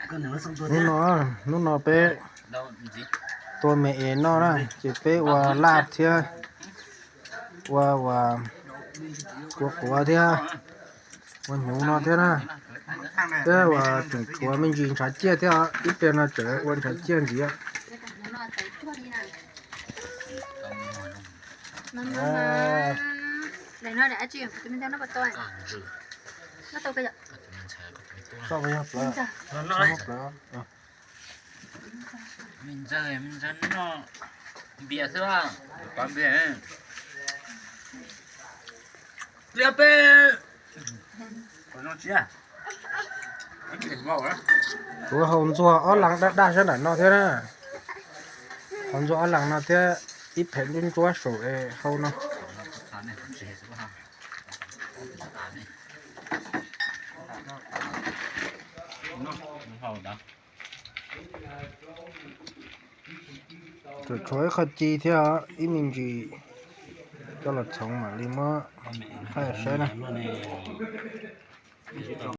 Hnub no, hnub no peb tua me es noj na, ces peb ua laj thiab, ua ua kua quav thiab, ua hnyuv no thiab na. Thiab ua tseem tshuav me ntsis ntshav ciaj thiab, ib pliag no tseem ua ntshav ciaj ntxiv. Me ntxawg, me ntxawg noj npias xwb, pov npias. Liab peb. Kuv hau ntxuag ob leeg daj daj sab nram no thiab na. Hau ntxuag ob leeg no thiab, ib phem ntsuab ntsuab saum es hau no. Tseem tshuav ib qho ci thiab, ib me ntsis coj los txhoov mam li muab thaij saib na.